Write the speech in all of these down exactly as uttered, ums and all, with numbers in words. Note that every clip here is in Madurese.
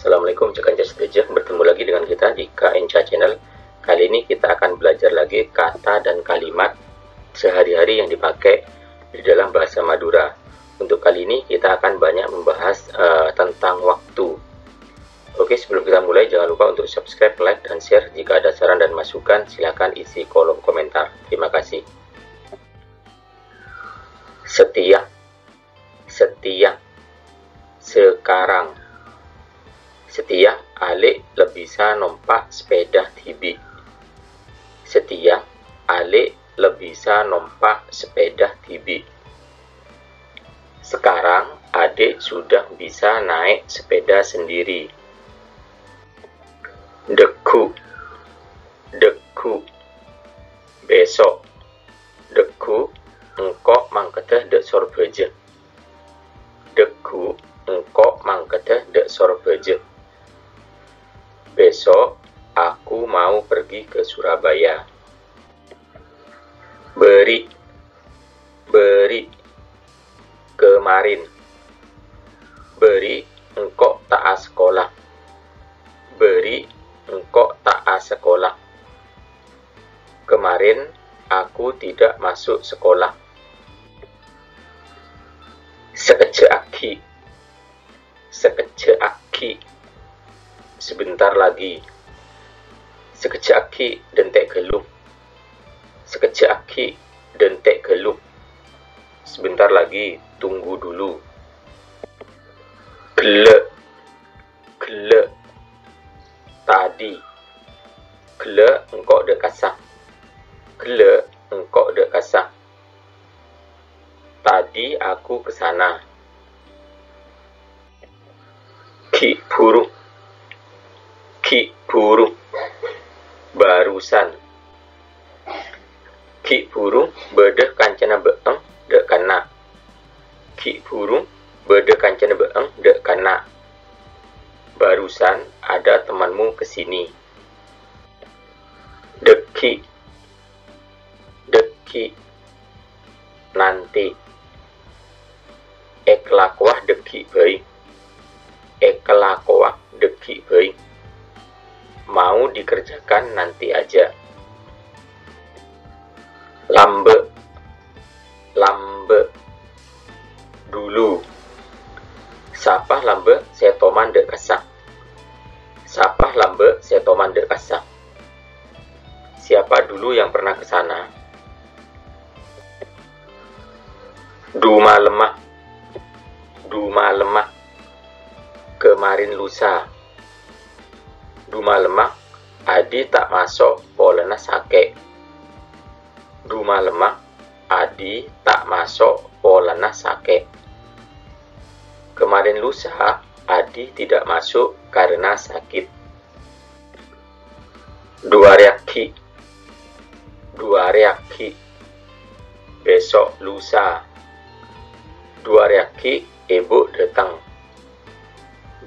Assalamualaikum, rekan-rekan sadhâjâ. Bertemu lagi dengan kita di K N C Channel. Kali ini kita akan belajar lagi kata dan kalimat sehari-hari yang dipakai di dalam bahasa Madura. Untuk kali ini kita akan banyak membahas, eh, tentang waktu. Oke, sebelum kita mulai, jangan lupa untuk subscribe, like, dan share. Jika ada saran dan masukan, silakan isi kolom komentar. Terima kasih. Setia, setia, sekarang. Setia, Alè' la bisa nompa' sepèda dhibi'. Setia, Alè' la bisa nompa' sepèda dhibi'. Sekarang, Adik sudah bisa naik sepeda sendiri. Dhâggu', dhâggu', besok. Dhâggu', engko' mangkada dâ' Sorbhâjâ. Dhâggu', engko' mangkada dâ' Sorbhâjâ. Besok, aku mau pergi ke Surabaya. Bâri', bâri', kemarin. Bâri' engko' ta' asakola. Bâri' engko' ta' asakola. Kemarin aku tidak masuk sekolah. Sakejjhâ' aghi', sakejjhâ' aghi', sebentar lagi. Sakejjhâ' aghi', dântè' ghâllu. Sakejjhâ' aghi', dântè' ghâllu. Sebentar lagi, tunggu dulu. Ghellâ', ghellâ', tadi. Ghellâ' engko' dâ' kassa. Ghellâ' engko' dâ' kassa. Tadi aku ke sana. Ghi' bhuru. Ghi' bhuru. Barusan. Ghi' bhuru bâdâ kancana bâ'eng dâ' kanna'. Ghi' bhuru bâdâ kancana bâ'eng dâ' kanna'. Barusan ada temanmu ke sini. Dâggi'. Dâggi'. Nanti. Èkalakowa dâggi' bhâi. Èkalakowa dâggi' bhâi. Mau dikerjakan nanti aja. Lambâ'. Lambâ'. Dulu. Sapa lambâ' sè toman dâ' kassa? Sapa lambâ' sè toman dâ' kassa? Siapa dulu yang pernah ke sana? Dumalemma. Dumalemma. Kemarin lusa. Dumalemma, Adi ta' maso' polana sakè'. Dumalemma, Adi ta' maso' polana sakè'. Kemarin lusa, Adi tidak masuk karena sakit. Du arè aghi'. Du arè aghi'. Besok lusa. Du arè aghi' ebhu dâteng.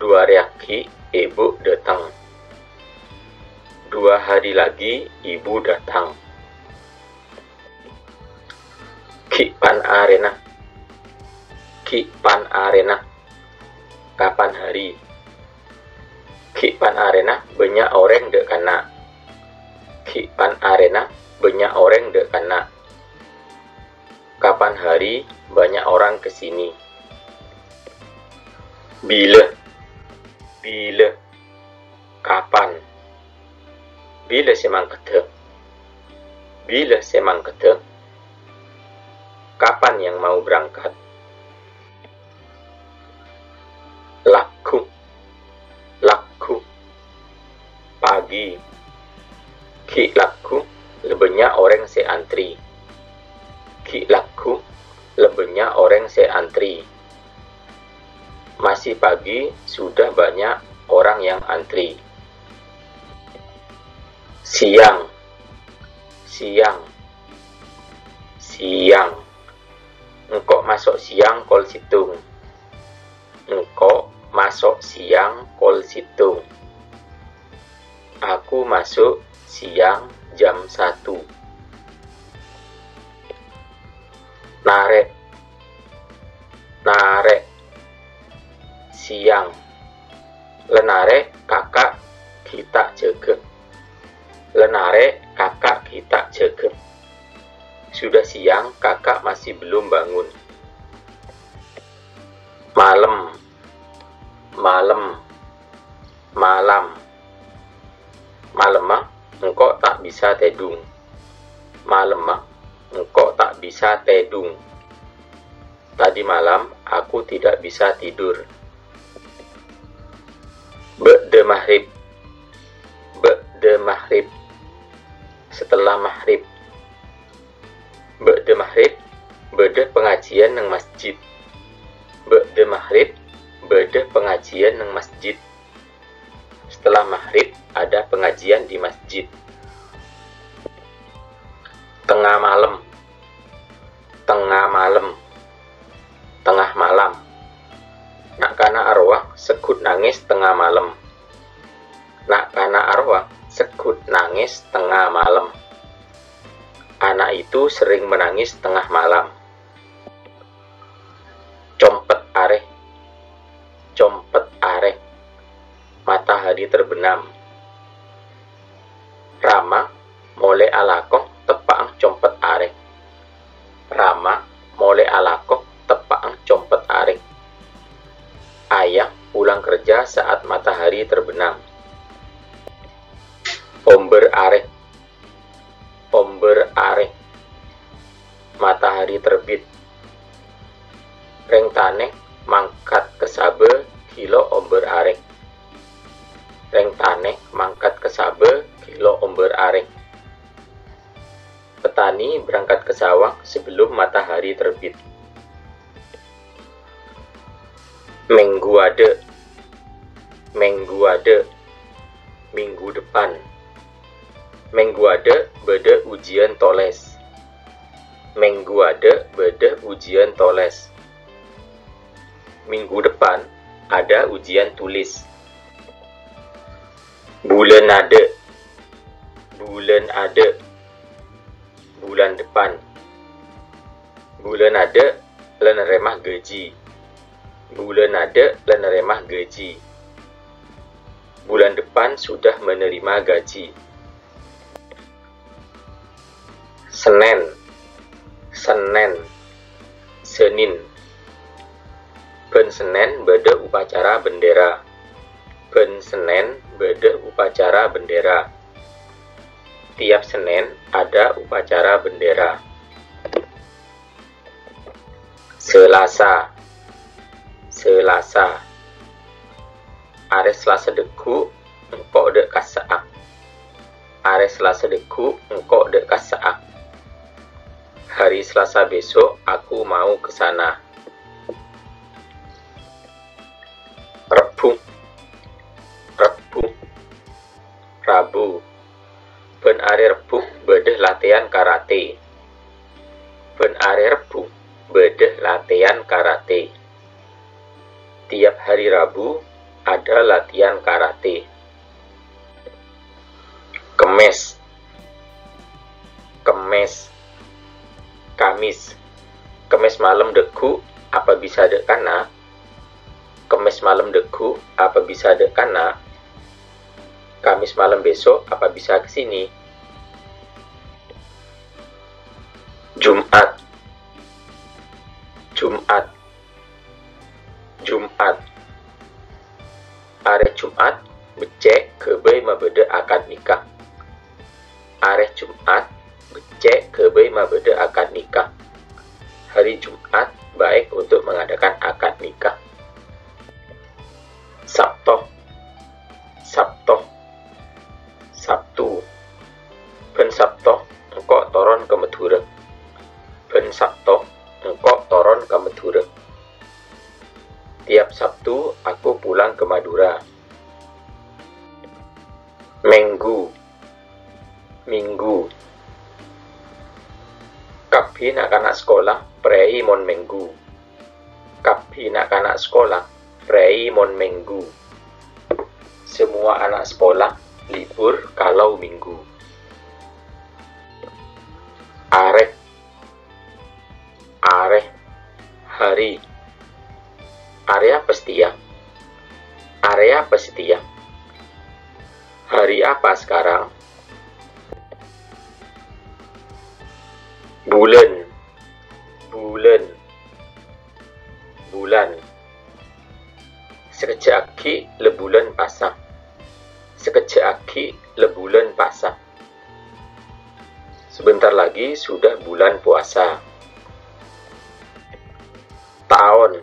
Du arè aghi' ebhu dâteng. Dua hari lagi ibu datang. Ghi' pan arèna. Ghi' pan arèna. Kapan hari? Ghi' pan arèna bânnya' orèng dâ' kanna'. Ghi' pan arèna bânnya' orèng dâ' kanna'. Kapan hari banyak orang ke sini? Bilâ. Bilâ. Kapan? Bilâ sè mangkèdhâ? Bilâ sè mangkèdhâ? Kapan yang mau berangkat? Lagghu. Lagghu. Pagi. Ghi' lagghu la bânnya' orèng sè antri. Ghi' lagghu la bânnya' orèng sè antri. Masih pagi, sudah banyak orang yang antri. Siang. Siang. Siang. Engko' maso' siang kol sèttong. Engko' maso' siang kol sèttong. Aku masuk siang jam satu. Narè'. Narè'. Siang. Lennarè kaka' ghi' ta' jâgâ. Lennarè kaka' ghi' ta' jâgâ. Sudah siang, kakak masih belum bangun. Malem. Malem. Malam. Malemma engko' ta' bisa tèdung. Malemma engko' ta' bisa tèdung. Tadi malam aku tidak bisa tidur. Ba'da maghrib. Ba'da maghrib. Setelah maghrib. Ba'da maghrib, bâdâ pengajian neng masjid. Ba'da maghrib, bâdâ pengajian neng masjid. Setelah maghrib, ada pengajian di masjid. Tengnga malem. Tengnga malem. Tengah malam. Na'-kana' arowa segghut nangès tengnga malem. Na'-kana' arowa segghut nangès tengnga malem. Anak itu sering menangis tengah malam. Compet arè. Compet arè. Matahari terbenam. Rama molè alako teppa'na compet arè. Rama molè alako teppa'na compet arè. Ayah pulang kerja saat matahari terbenam. Ombâr arè. Ombâr arè. Matahari terbit. Rèng tanè mangkat ka sabâ ghilo ombâr arè. Rèng tanè mangkat ka sabâ ghilo ombâr arè. Petani berangkat ke sawah sebelum matahari terbit. Mèngghu adâ'. Mèngghu adâ'. Minggu depan. Mèngghu adâ' bâdâ ujian tolès. Mèngghu adâ' bâdâ ujian tolès. Minggu depan ada ujian tulis. Bulân adâ'. Bulân adâ'. Bulan depan. Bulân adâ' la narèma gaji. Bulân adâ' la narèma gaji. Bulan depan sudah menerima gaji. Sennèn. Sennèn. Senin. Bân Sennèn bâdâ upacara bendera. Bân Sennèn bâdâ upacara bendera. Tiap Sennèn ada upacara bendera. Selasa. Selasa. Arè Selasa dâgghu' engko' dâ' kassa'a. Arè Selasa dâgghu' engko' dâ' kassa'a. Hari Selasa besok aku mau ke sana. Rebbhu. Rebbhu. Rabu. Bân arè Rebbhu bâdâ latèyan karate. Bân arè Rebbhu bâdâ latèyan karate. Tiap hari Rabu ada latihan karate. Kemmès. Kemmès. Kamis. Kemmès malem dâgghu', apa bisa dâ' kana'? Kemmès malem dâgghu', apa bisa dâ' kana'? Kamis malam besok, apa bisa ke sini? Jumat. Jumat. Jumat. Arè Jumat beccè' ghâbây mabâdâ akad nikah. Arè Jumat beccè' ghâbây mabâdâ akad nikah. Hari Jumat baik untuk mengadakan akad nikah. Sabto. Sabto. Sabtu. Bân Sabto engko' toron ka Madhurâ. Bân Sabto engko' toron ka Madhurâ. Tiap Sabtu aku pulang ke Madura. Mèngghu. Minggu. Kabbhi na'-kana' sakola prèi mon Mèngghu. Kabbhi na'-kana' sakola prèi mon Mèngghu. Semua anak sekolah libur kalau Minggu. Arè. Arè. Hari. Arè apa, Setia? Hari apa sih, Tia? Hari apa sekarang? Bulân. Bulân. Bulân. Sakejjhâ' aghi' la bulân pasa. Sakejjhâ' aghi' la bulân pasa. Sebentar lagi sudah bulan puasa. Taon.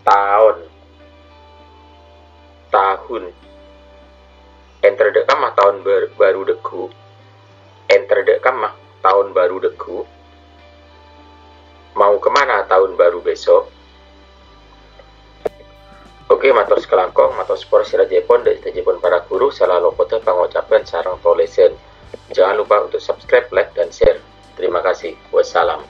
Taon. Tahun. Èntar dâ' kamma taon bâr-, bâru dhâggu'? Èntar dâ' kamma taon bâru dhâggu'? Mau kemana tahun baru besok? Oke, mator sakalangkong, mator saporana sadhâjâèpon, dâ' sadhâjâèpon para ghuru, sala lopot pangocabhân sareng tolèsan. Jangan lupa untuk subscribe, like, dan share. Terima kasih. Wassalam.